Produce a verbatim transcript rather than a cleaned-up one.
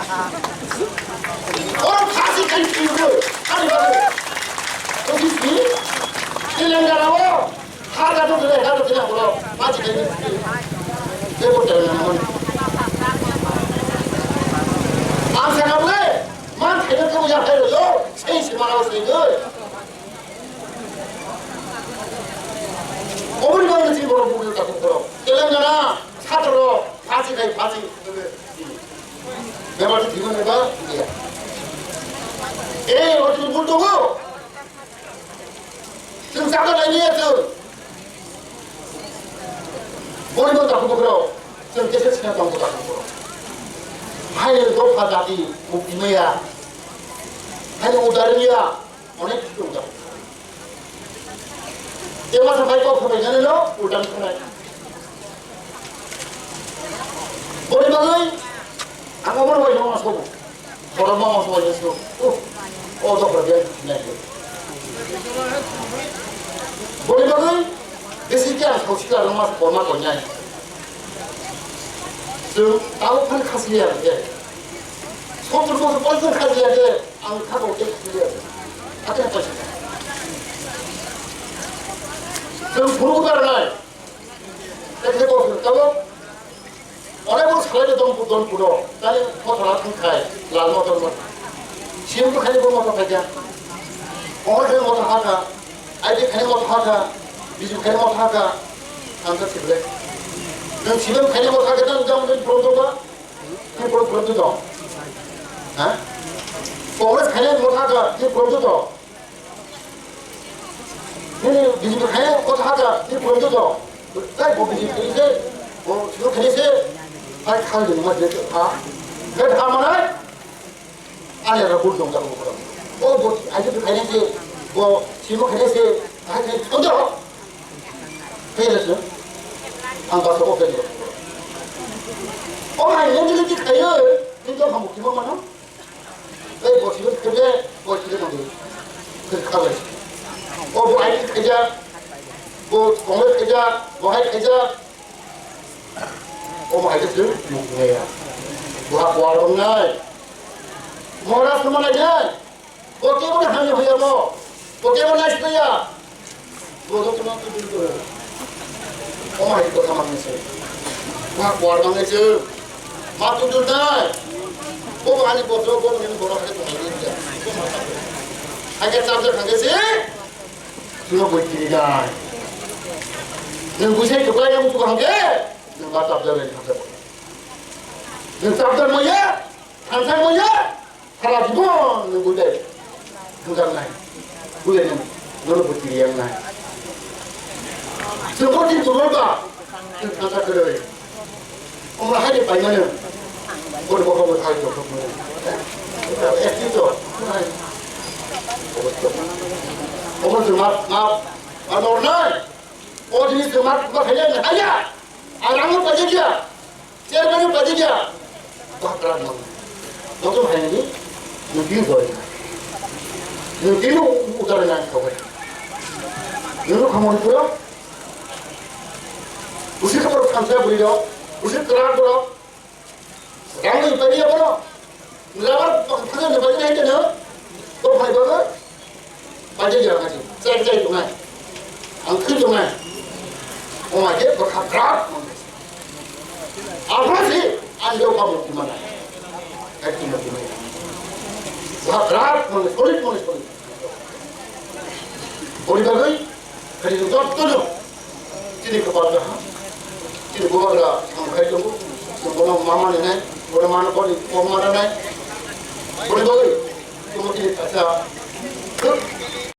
Oro phasi khai thwiwi, ani bagwi. Office ni Telangana o, ha ga dong thai, ha dong thai, oro phasi khai thwiwi. Tei bo Telangana mani. Ang sakha ble, man khaina kabo ya khai rw, sei se mano sei gwi. Oboni bagwi chini borok bugwi takhuk borok. Telangana, satro, phasi khai, phasi. Bebak se thwimani ba ya. Ei, o chini bul tongo. Chwng chakha lai liya chwng. Boni bagwi takhuk borok. Chwng kesa sina tongo takhuk borok. Hai dopha jati mukti maya. Hai udar liya. Onek kisu wngjak. Tei masa bai kok sabai jani no ulta ni sanai. Boni bagwi ang obono bai no sobo. Borok ma sobo jesu. Uh, o to problem nai. Boni bagwi bisi khe ang sausi kla rwma korma koinai. Chwng tabuk phano khasi liya khe. Sottor bosor pore chwng khasi liya khe. Ang kha bo tei kiriya. Hakhe paisa. Chwng phuru barnai. Tei khe bo tabo. Ore bo salai de dong don puro. Tani motor hat khai. Lal motor mo. Sim ko khani bo motor khai ja. Ore khani motor haka. Ai de khani motor haka. Biju khani motor haka. Ang ta sible. Nang sibem khani motor haka dan jam den puro ba. Ni problem tu to. Ha? Congress khaina motha ka, ni problem tu to. Ni, ni, B J P khaina motha ka, ni problem tu to. Tai bo B J P se, bo sino khaina se, ai khal de ma de ha. Ke ha mana? Ale ra bul dong ta ko. O bo, ai se khaina se, bo sino khaina se, ai khaina to. Kaya sih, ang basa open. O hai, yang jadi kaya, ini tuh kamu gimana mana? Eh, bos itu kerja, bos itu nanti kerja. Oh, bu hai kerja, bu kongres kerja, bu hai kerja. Oh, hai kerja, mungkin ya. Buat warung nai. Mora semua aja. Bo kebo no hamya hoya bo. Bo kebo nai sita ya. Bo do kono tu dul ko. O mai ko kamang se. Ma kwar mang se. Ma tu dul dai. Bo ani bo do bo ni bo no hake tu dul ya. Hake cham se hake se. Suno boi kiri dai. Nung bui sai tu kai nung tu hake. Nung ba chap dai hake. Nung chap dai mo ya. Thangsai mo ya. Sara jibon nung budai. Hwnjaknai. Budai nung. Nono bo tiri yang nai. Chwng bo tin tubol ba. Chwng thangsa kwrwi. Omo hai de paimano. Bor bokol bo thai to. Esti to. Omo chwng ma, ma, ma nornai. O jini chwng ma, ma thai ya, thai ya. Arang no paje dia. Chairman ni baji dia. Bakra mang. Joto hai ni. Nung tin koi. Nung tin utar na koi. Nung khamon pura. Usi kapor khamsa buri do. Usi trak do. Rang ni pari apa no? Labar pakha ni baji hai na. To hai baga. Paijak ya kati, chai chai tongnai. Ang khwi tongnai. Omo khe bwkha bwkha. Aphra se ang jok kamu di mana. Kati mo di mana. Bwkha bwkha, mane solid, mane solid. Boni bagwi, kati jok jok to jok. Chini kwpal kaham. Chini bubagra samung khai tongo. Chini bono ma mani nai, bono mano boni kok mana nai. Boni bagwi, chini kaisa,